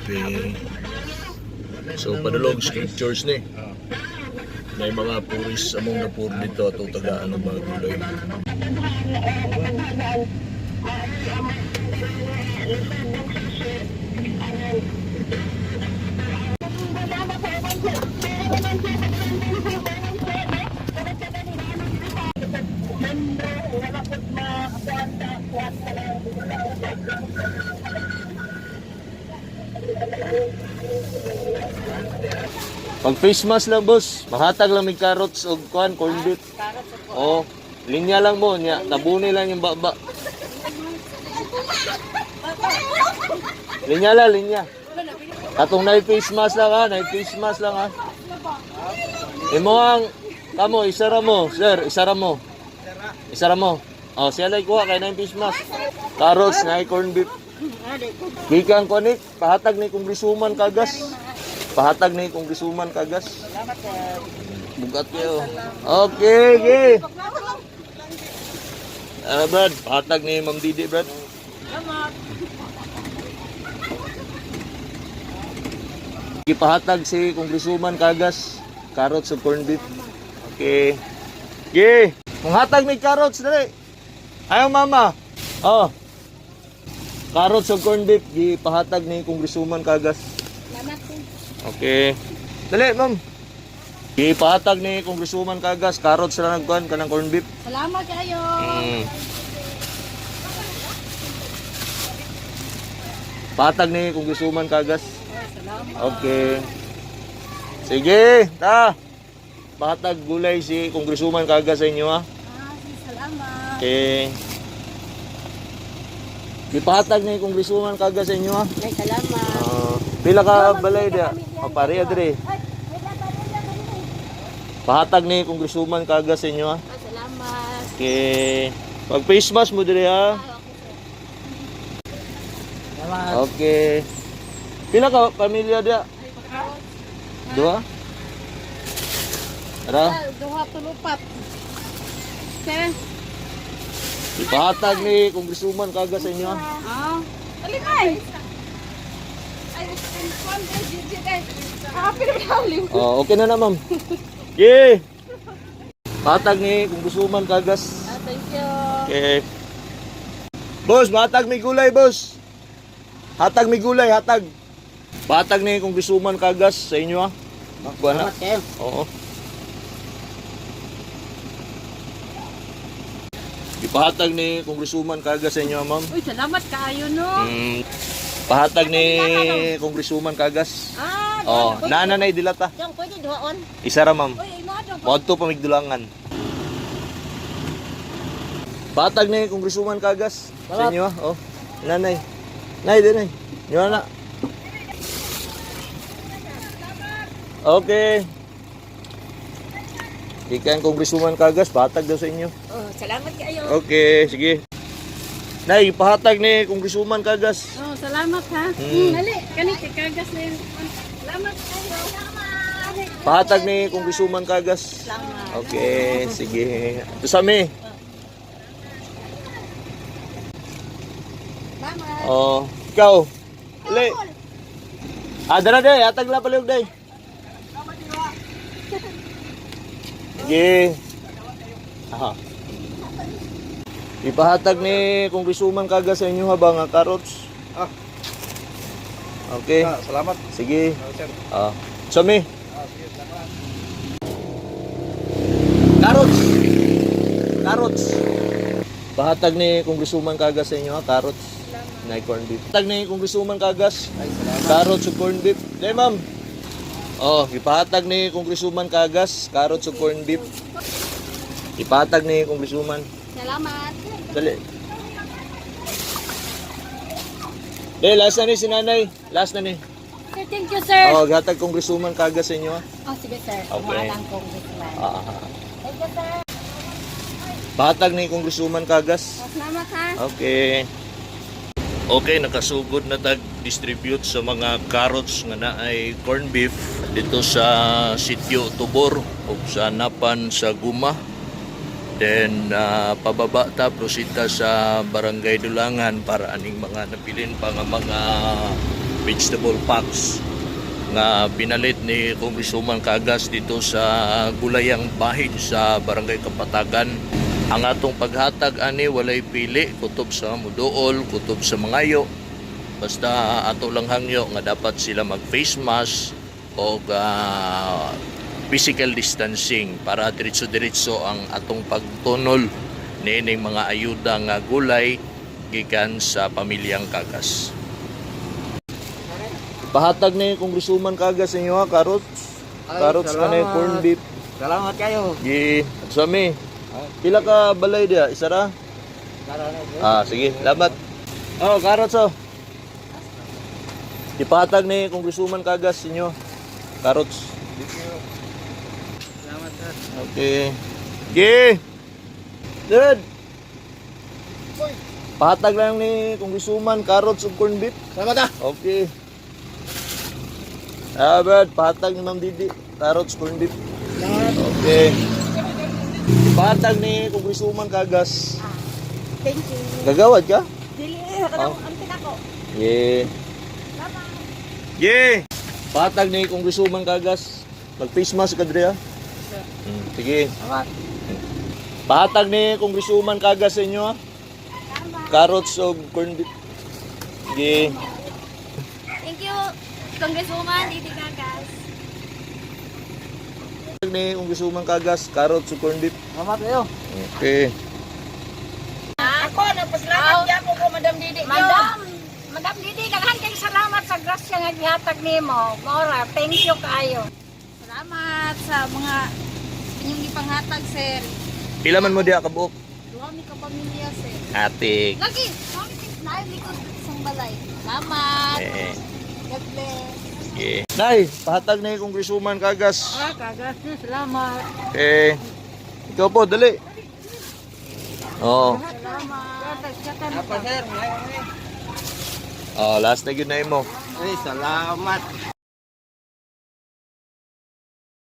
Kape. So padulog scriptures ni. May mga puris among napur dito ato tagaan ng mga gulay. Pag face mask lang, boss, mahatag lang may carrots og kuan corn beef. Oh, linya lang mo nya, tabuni lang yung baba. Linya lang, linya. Katong na face mask lang ha, na face mask lang ha. Imo ang kamo isara mo, sir, isara mo. Isara mo. Oh, siya lang kuha kay na face mask. Carrots na corn beef. Gikan ko ni, pahatag ni kongresuman kagas. Pahatag ni kongresuman kagas. Bugat kayo. Okay, okay. Ah, Brad, pahatag ni Ma'am Didi, Brad. Gipahatag si Kongresuman Kagas, carrots ug corned beef. Okay. Okay. Kung hatag may carrots dali. Ayaw, mama. Oh. Carrots ug corned beef gipahatag ni Kongresuman Kagas. Salamat po. Okay. Dali, ma'am. Gipahatag ni Kongresuman Kagas, carrots ra nagkuan kanang corned beef. Salamat kayo. Pahatag ni Kongresuman Kagas. Salamat. Okay. Sige, ta. Pahatag gulay si Kongresuman Kagas sa inyo ha. Ah, salamat. Okay. Gipahatag ni Kongresuman Kagas sa inyo ha. Ay, salamat. Pila ka balay dia? O pare adre. Ay, wait lang, pare lang, pare. Pahatag ni Kongresuman Kagas sa inyo ha. Ah, salamat. Okay. Pag face mask mo dire ha. Ah, okay, sir. Okay. Pila ka pamilya dia? Dua? Ara? Ah, duha tulupat. Sir. Ipahatag ni Kongresuman Kagas sa inyo ha. Ah. Alikay. Ay, kwan eh, GG eh. Ah, pero Oh, okay na na, ma'am. Yeah. Patag ni Kongresuman Kagas. Ah, thank you. Okay. Boss, matag may gulay, boss. Hatag may gulay, hatag. Patag ni Kongresuman Kagas sa inyo ha. Kuha na. kayo. Oo. Ipahatag ni Kongresuman Kagas sa inyo, ma'am. Uy, salamat kaayo no. Pahatag ni Kongresuman Kagas. Ah, Oh, nana na dilata. Dong, pwede duhaon. Isa ra, ma'am. Uy, imo dong. Moadto pa migdulangan. Patag ni Kongresuman Kagas. Sa inyo ah. Oh. Nanay. Nay, dinay. Nyo na. Okay. Di kayang Kongresuman Kagas, patag daw sa inyo. Oh, salamat kayo. Okay, sige. Nay, pahatag ni Kongresuman Kagas. Oh, salamat ha. Dali, kani kay kagas na yun. Salamat kayo. Pahatag ni Kongresuman Kagas. Okay, sige. Ito sa mi. Salamat. Oh, ikaw. Uli. Ah, dara day, atag la palihog day. Sige. Aha. Ipahatag ni Kongresuman Kagas sa inyo habang nga carrots. Ah. Okay. Ah, salamat. Sige. Ah, sir. Ah, sami. Ah, sige, salamat. Carrots. Carrots. Pahatag ni Kongresuman Kagas sa inyo ha, carrots. Na corn beef. Pahatag ni Kongresuman Kagas. Ay, salamat. Carrots ug corn beef. Day, ma'am. Oh, ipahatag ni Kongresuman Kagas, carrots ug corn beef. Ipahatag ni Kongresuman. Salamat. Dali. Day, last na ni si nanay. Last na ni. Sir, thank you, sir. Oh, gatag Kongresuman Kagas sa inyo ha. Oh, sige, sir. Okay. Umalang congressman. Ah, ah, ah. Thank you, sir. Pahatag ni Kongresuman Kagas. Oh, salamat ha. Okay. Okay, nakasugod na tag-distribute sa mga carrots nga naay corn beef dito sa Sitio Tubor o sa Napan sa Guma. Then pababa ta prosita sa Barangay Dulangan para aning mga nabilin pa nga mga vegetable packs nga pinalit ni Congresswoman Cagas dito sa Gulayang Bahin sa Barangay Kapatagan. Ang atong paghatag ani walay pili, kutob sa muduol, kutob sa mangayo. Basta ato lang hangyo nga dapat sila mag face mask o physical distancing para diretso-diretso ang atong pagtunol niining mga ayuda nga gulay gikan sa pamilyang Cagas. Pahatag ni Congresswoman Cagas inyo ha, carrots. Ay, Carrots ka na salamat. corn beef. Salamat kayo. Gi, sa mi. Pila ka balay dia? Isa ra? Ah, sige, lamat. Oh, carrots oh. Ipahatag ni Congresswoman Cagas inyo. Carrots. Salamat, sir. Okay. Gi. Dad. Pahatag lang ni Congresswoman carrots ug corn beef. Salamat ah. Okay. Ah, Brad, pahatag ni Ma'am Didi. Carrots, corn beef. Okay. Pahatag ni Congresswoman Cagas. Thank you. Gagawad ka? Dili, kanang ang pinako. Yeah. Yeah. Pahatag ni Congresswoman Cagas. Mag-face mask ka dre, ah. Sige. Salamat. Pahatag ni Congresswoman Cagas sa inyo, ah. Carrots o corn beef. Sige. Thank you, Congresswoman Didi Cagas. Pahatag ni Congresswoman Cagas, carrots o corn beef. Salamat kayo. Okay. Ako, nagpasalamat gyapon ko, Madam Didi. Madam Didi, daghan kay salamat sa grasya nga gihatag nimo. Mora, thank you kaayo. Salamat sa mga inyong gipanghatag, sir. Pila man mo diha kabuok? Duha mi ka pamilya, sir. Atik. Lagi, mami na likod sa balay. Salamat. Eh. God bless. Sige. Nay, pahatag na yung Congresswoman Cagas. Ah, Cagas, salamat. Eh, ikaw po, dali. Oo. Salamat. Apa, sir? Oh, last na yun na mo. Ay, salamat.